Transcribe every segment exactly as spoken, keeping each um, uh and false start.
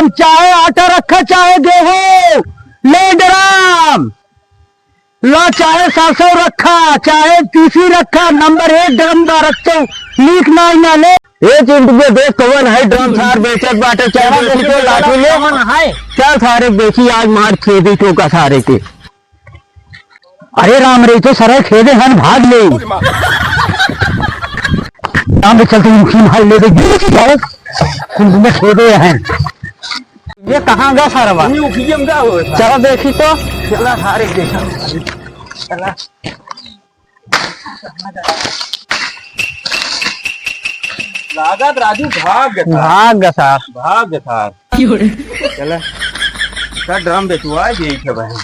चाहे आटा रखा, चाहे गेहूं, ले ड्राम। ला, चाहे सरसों रखा, चाहे तीसी रखा, नंबर एक ड्राम बा रखते, लीक ना, ना ले। ए चिंटू के देख, कवन है ड्राम सार बेचत बाटे, चल चला देखी देखी तो तो लाठी ले। कवन है? चल सारे देखी, आज मार खेदी ठोका सारे के। अरे राम रे, तो सरे खेदे हैं, भाग ले। राम रे, चलते मुखी मार ले गई, गिर की जाए। कुल दुनिया खेदे हैं। ये कहाँ गया सारा बात? ये उखियम का हो? चला देखी तो। चला सारे देखा। चला। लागत राजू भाग गया था। भाग गया सार। भाग गया था। क्यों रे? चला। का ड्राम बेचवा दे के भाई।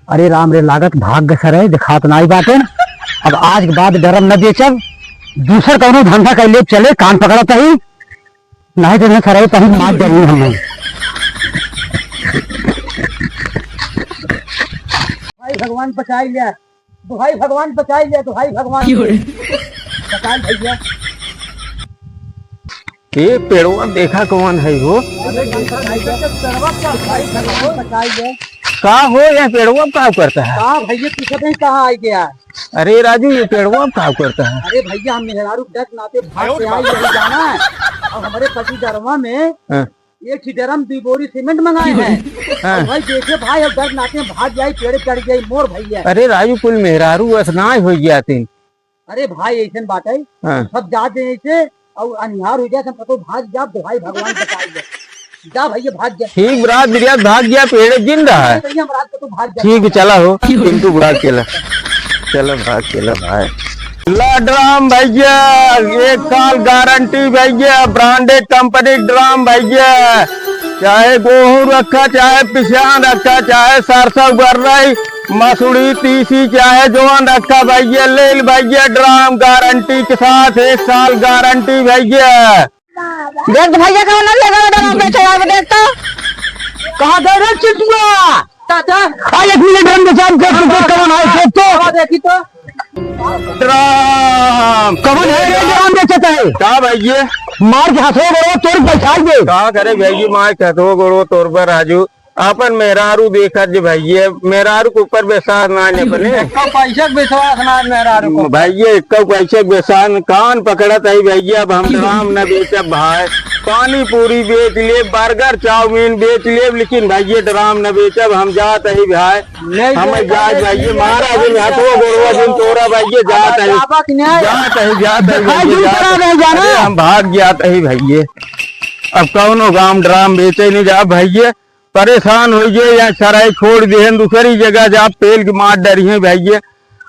अरे राम रे, लागत भाग गए सरे, देखात नाई बाटे। अब आज के बाद ड्राम न बेचब, दूसर कौनो धंधा कर लेब चले, कान पकड़त ही, नाहीं तो इन्हें सरे कहीं मार देंगे हम। भाई भगवान बचाई ले, दुहाई भगवान बचाई ले, दुहाई भगवान। क्यों रे? बचाई भैया। ये पेड़वा देखा कौन है हो? अरे, भाई, भाई, भाई, भाई, भाई, भाई, भाई, भाई, भाई, भाई, भाई, भाई। का हो, यह पेड़वा का करता है? का भैया, तू सब कहाँ आ गया? अरे राजू, ये पेड़वा का करता है? अरे भैया, हम मेहरारू के डर नाते भाग के आए, यही जाना है। और हमारे पति दरवा में हाँ। एक ही ड्रम, दो बोरी सीमेंट मंगाए हैं। हाँ। और भाई देखे भाई, हम डर नाते भाग जाए, पेड़ चढ़ जाए, मोर भैया। अरे राजू, कुल मेहरारू असनाय हो गया तीन। अरे भाई, ऐसन बात है, हाँ। सब जात हैं ऐसे, और अनिहार हो जाए, हम कतो भाग जा, दुहाई भगवान बचाई जा। जा भैया, भाग जा। ठीक, बरात बिरियात भाग गया, पेड़े जिंदा है। भैया, हम रात को तो भाग जा। ठीक, चला हो, पिंटू भाग केला। चला, भाग केला, भाई। ला ड्राम भैया, एक साल गारंटी भैया, ब्रांडेड कंपनी ड्राम भैया। चाहे गेहूं रखा, चाहे पिसान रखा, चाहे सरसों, गरई, मसूरी, तीसी, चाहे जौन रखा भैया, ले ल भैया, ड्राम गारंटी के साथ, एक साल गारंटी भैया। देख तो भैया, कौन नल लगा ड्राम बेचे आवे, देख तो। कहाँ गए रे चिंटुआ? चाचा। आ, एक मिनट, ड्राम बेचे, हम देख तो, देख कौन है, देख तो। हाँ, देखी तो। ड्राम। कौन है रे, ड्राम बेचता है? का भैया? मार के हंसो बड़ो, तोर बैठा दे। का करे भैया, मार के हंसो बड़ो, तोर पर राजू। अपन मेहरारू देखत जे भैया, मेहरारू के ऊपर विश्वास ना है अपने। एक्का पैसा के विश्वास ना है मेहरारू को। भैया, एक्का पैसा के विश्वास न, कान पकड़त है भैया, अब हम ड्राम न बेचब भाई। पानी पूरी बेच लेब, बर्गर चाउमीन बेच लेब, लेकिन भैया ड्राम न बेचब, हम जात है भाई। नहीं हम बेचब, जात नहीं भैया, बेचब, मारा नहीं दिन बेचब। हथवा गोड़वा दिन तोरा भैया, जात है। जाबा कि नहीं? जात है, जात है दिखाई भैया, दिन जात करा है। नहीं जाना। अरे हम भाग जात है भैया, अब कौनो गाँव ड्राम बेचे नहीं जा भैया। परेशान होइ गए, या सराय छोड़ दिहन, दूसरी जगह जा पेल के मार डरिहैं भैया।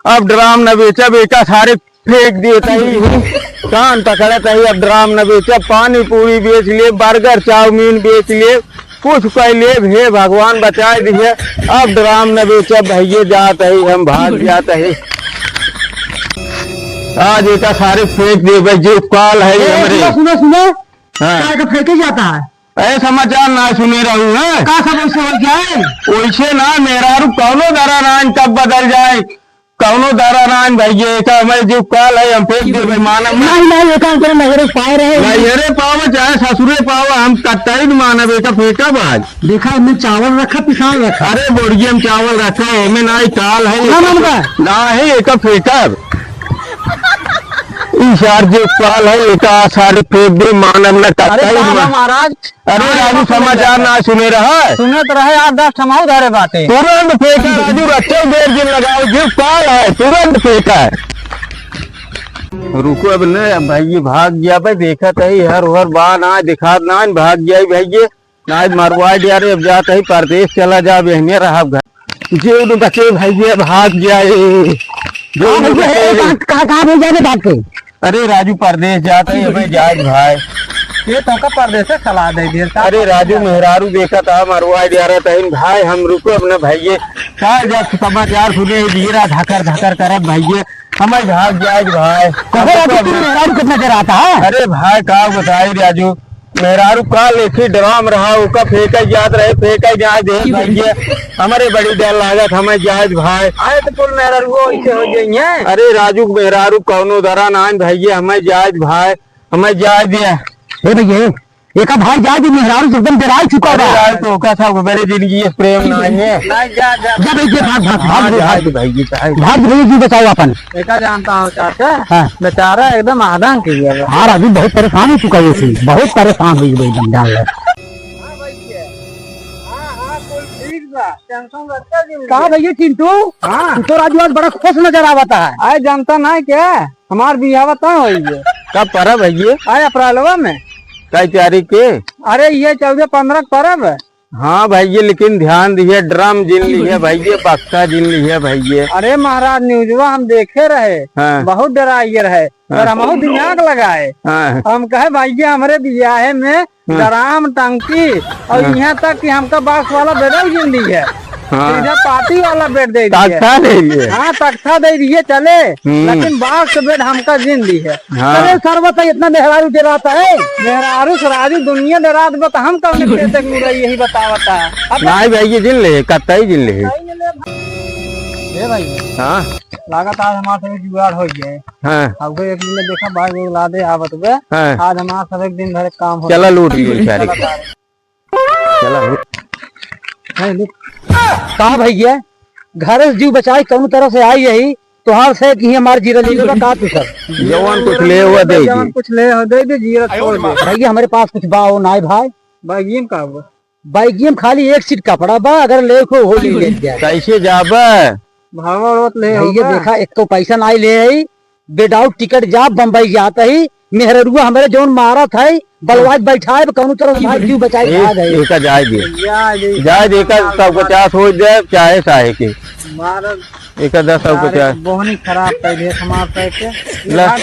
अब ड्राम न बेचब, एका सारे फेंक देत ही हूँ। कान पकड़त ही, अब ड्राम न बेचब, पानी पूरी बेच लेब, बर्गर चाउमीन बेच लेब, कुछ कइ लेब, हे भगवान बचाए दिहे। अब ड्राम न बेचब भैया, जात ही हम, भाग जात ही। आज एका सारे फेंक देबे, जो काल है ए, हमरे। सुनो, सुनो, सुनो। हाँ। काय का फेंके जाता है? ए, समाचार ना सुने रहू है। का सब वैसे हो जाए? वैसे ना, मेहरारू कौनो दरा नाइन कब बदल जाए, कौनो दरा नाइन भैया, का हमें जो काल है, हम फेंक देबे, मानब ना। नहीं, नहीं, ये काम करे, नजरे पाए रहे। नजरे पावे, चाहे ससुरे पावे, हम कतई न मानब, एका फेंकब आज। देखा, हमने चावल रखा, पिसान रखा। अरे, बोरिया में चावल रखा है, हमें ना ही काल है। ना मानबा? ना है, एका फेंकब। ई सार जो काल है, एका सारे फेंक दे, मानब ना, अरे कतई बाबा ना। महाराज, अरे हाँ, राजू, बाबा, समाचार ना सुने रहा है? सुनत रहे, आठ दस ठमाऊ धरे बाटे। तुरंत फेंका राजू, रखे देर जिन लगाओ, जो काल है, तुरंत फेंका है। रुको अब न, अब भाई ये भाग गया भाई, देखत ही हर ओहर बा ना, दिखात ना, भाग गया ही भाई ये। ना मरवाए दिया रे, अब जात ही परदेस चला जा, अब एहने रहब घर। जीव न बचे भैया, भाग गया ए। जीव हाँ न भैया, बचे ए, रे। कहाँ, कहाँ, कहाँ भेजा रे बाप के? अरे राजू, परदेस जात ही, हमें जाए भाई। ये तो का परदेस से सलाह दे दिया, का अरे परदेस राजू, जात? मेहरारू देखा था, मरवाए दिया रहता है भाई, हम रुको अपने भैये। का जब समाचार सुने, जीरा धकर धकर करत भैये, हमें भाग जाए भाई। कहो हम रुको राजू, तू अपने मेहरारू कितना देर आता है? अरे भाई, का बताई राजू, मेहरारू का लेखी ड्राम रहा, ओका फेंका जात रहे, फेंका जाए दे भैया। हमरे बड़ी डर लागत, हमें जाए भाई। अरे तो कुल मेहरारू ऐसे हो जाइए। अरे राजू, मेहरारू कौनो दरा नाइन भैया, हमें जाए भाई, हमें जाए दे। ए भैया, एका भाई जाए दे, मेहरारू से एकदम डराई चुका अरे बा। यार, तो का था, बड़े जिंदगी ये प्रेम ना है। नहीं, जा, जा। जा भाई, जा, भाग, भाग, हाँ, भाग, जा, भाग। जा भाई, ये चाहे। भाग, भाई, जी बचाओ अपन। एका जानता हो चाचा? हाँ। बेचारा एकदम आदंक ही है। हाँ, राजू बहुत परेशान हो चुका है इसे, बहुत परेशान हो गई एकदम, जान ले। हाँ भाई, हाँ, हाँ, कुल ठीक बा, tension रखता जिंदगी। का भैया चिंटू? हाँ। तू तो राजू आज बड़ा खुश नजर आवता है। आए जानता ना क्या? हमार बियाह तय होई है। कब परब है ये? आए अप्रैलवा में। कई तारीख के? अरे ये चौदह पन्द्रह के परब है। हाँ भैया, लेकिन ध्यान दिए, ड्रम जिन लिहे भैया, बक्सा जिन लिहे भैया। अरे महाराज, न्यूजवा हम देखे रहे, हाँ। बहुत डराइए रहे, हाँ। पर हमहू दिमाग लगाए। हाँ। हम कहे भैया हमरे बियाहे में हाँ। ड्राम, टंकी और हाँ। यहाँ तक कि हमका बॉक्स वाला बेडल जिन दी है। हाँ। सीधा पार्टी वाला बेड दे दिए। तख्ता दे दिए। हाँ, तख्ता दे दिए चले, हम्म। लेकिन बॉक्स बेड हमका जिन दी है। हाँ। अरे सरवा तो इतना मेहरारू डराता है। मेहरारू से राजू दुनिया डरात बा, तो हम कौन खेते के मुरई यही बतावता। अब नहीं भाई, ये जिन ले, कतई जिन ले। ए भाई, हाँ। लागत आज हमारे से जुगाड़ हो गए। हाँ। अब एक दिन देखा भाई वो ला दे आवत बे। हाँ। आज हमार सब एक दिन भर काम हो चला गया। लूट लिए बेचारे। चला लूट। है लूट। का भैया, घर से जीव बचाई कौन तरह से आई यही, तोहार से कि हमार जीरा ले लेबा का तू सब? जवान कुछ ले हुआ दे जवान दी। कुछ ले हो दे दे, जीरा छोड़ दे। भैया हमरे पास कुछ बा वो नाय भाई। भाई ये का हुआ? बैगियम खाली एक सीट कपड़ा बा, अगर ले को हो ले, ले जाए। कैसे जाबे? भावा रोत ले भैया होगा। देखा, एक तो पैसा नाई ले आई, विदाउट टिकट जा बम्बई जात ही, मेहररुआ हमरे जौन मारत है, बलवाज बैठाए, कौनो तरह से भाई जीव बचाए ए-, खा गए। एका जाए दे। जाए दे। जाए दे, एका सौ पचास हो जाए, चाहे साहे के। मारत एका दस सौ यार, पचास। बोहनी खराब कर दे हमार पैसे। ला।